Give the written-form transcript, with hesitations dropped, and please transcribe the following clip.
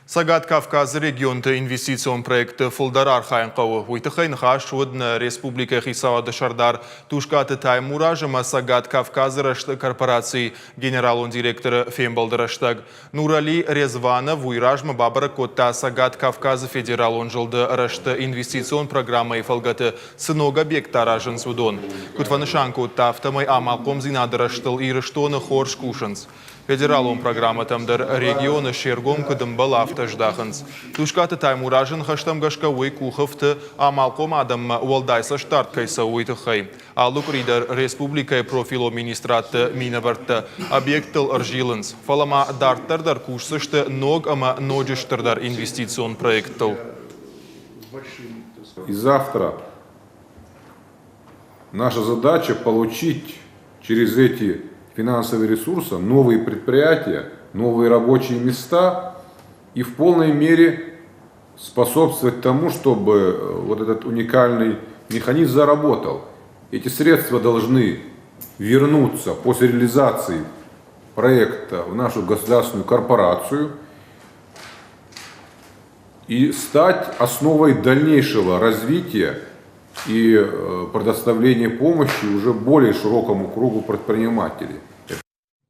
Цӕгат Кавказы регионты инвестицион проектты фылдӕр архайын хъӕуы. Уый тыххӕй ныхас уыд нӕ республикӕйы хицауады сӕрдар Тускъаты Таймураз ӕмӕ Цӕгат Кавказы рӕзты корпорацийы генералон директоры фембӕлды рӕстӕг. Нурали Резванов уый размӕ бабӕрӕг кодта Цӕгат Кавказы федералон зылды рӕзты инвестицион программӕйы фӕлгӕты цы ног объекттӕ аразынц, уыдон. Куыд фӕнысан кодта, афтӕмӕй амалхъомдзинады рӕзтыл Ирыстоны хорз кусынц. Федералон программӕтӕм дӕр регионы се ргом куыд ӕмбӕлы, афтӕ здахынц. Тускъаты Таймуразы ныхӕстӕм гӕсгӕ уый къухы фты, амалхъом адӕммӕ уӕлдай цӕстдард кӕй цӕуы, уый тыххӕй. Алы къуыри дӕр республикӕйы профилон министрадты минӕвӕрттӕ объекттыл ӕрзилынц, фӕлӕ ма дарддӕр дӕр кусдзысты ног ӕмӕ ноджы стырдӕр инвестицион проекттыл. И завтра наша задача получить через эти финансовые ресурсы новые предприятия, новые рабочие места и в полной мере способствовать тому, чтобы вот этот уникальный механизм заработал. Эти средства должны вернуться после реализации проекта в нашу государственную корпорацию и стать основой дальнейшего развития и предоставления помощи уже более широкому кругу предпринимателей.